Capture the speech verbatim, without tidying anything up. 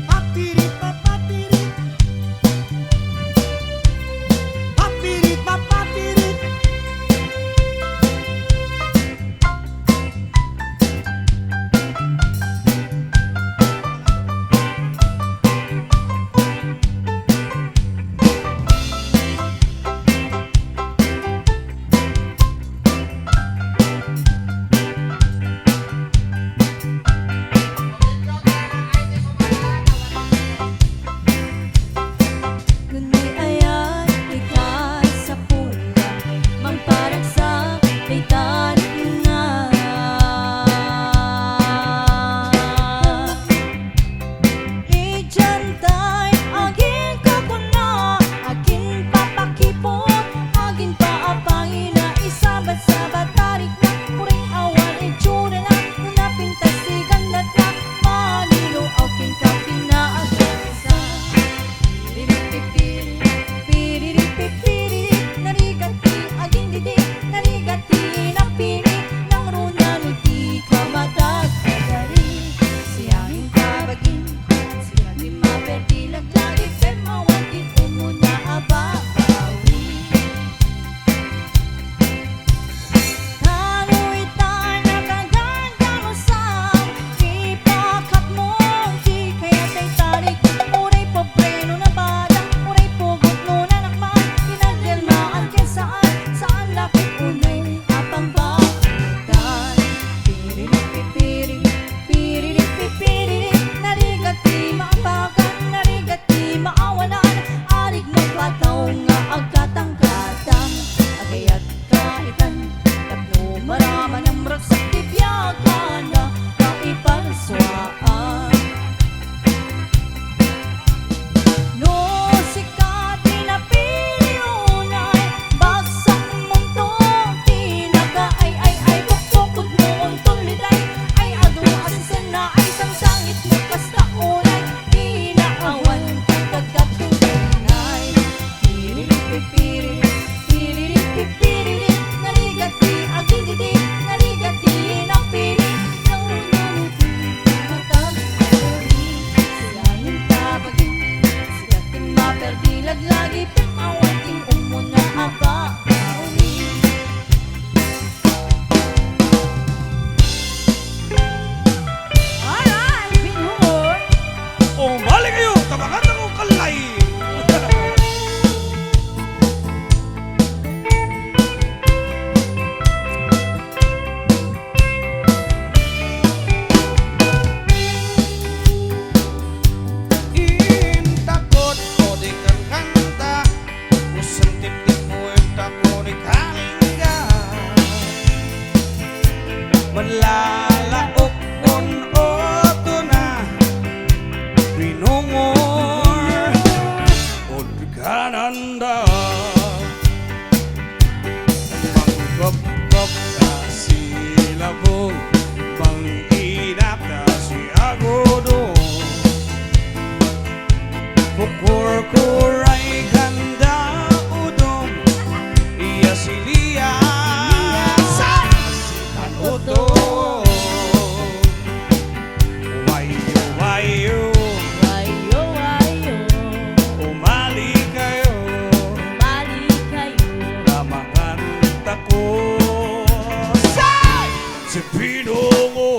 Papirit, papapirit. Papirit, papapirit. Kundi ayan, ikasapul, mangparagsak, daytan nga. Idiantay, agin kakuna, agin papakipot, agin paapangina, isabat-sabat, tarikna, uray awan itsurana, no napintas ti gandatna, maniluaw kenka, kinaagsa. Piriripipirit, piriripipirit, narigat ti agindidi, narigat ti napili, nangruna no di ka matagkadari. Siangin ka bagin, siangin maperdi laglagi, pemmawan ti umuna a babawi. Tano itay nakagandalusan, ipakatmo ti kayat tay tarik, uray pobre no nabada, uray pugot no nanakma, pinagdermaan ken saan, saan lapit unay a pangbabutan. Piriripipirit, piriripipirit, narigat ti maapagan, narigat ti maawanan, arik mapataw nga agkatangkatang, agayat kaitan, tapno maraman a maragsak ti biagana, maiparsua. No sika ti napili unay, bagsak munto ti nagaay-ay-ay, pukpukod mo unton litay, ay adu a sensenna, ay sangsangit mo kasta unay, kinaawan ti kagkatulunay. Piriripipirit, piriripipirit, narigat ti agididi, narigat ti napili, nangruna no di ka matagkadari. Siangin ka bagin, siak ti maperdi laglagi, pemmawan ti umuna a babawi. Alright, Pinungon. Umali kayo, tabangan ako kalay. Intakot ko di kankanta. Usan tiptip mo ita ko ni Kalinga. Manlalaok kon oto na pinungor. Udkananda. Mangkopkop ta silabong, manginak ta siagodong. Kukurkuray kanda udom, iya silia. Sa-, sikan udom. Wayo, wayo. Wayo, wayo. Umali kayo. Umali kayo. Tabangan tako. Say! Si Pinungo.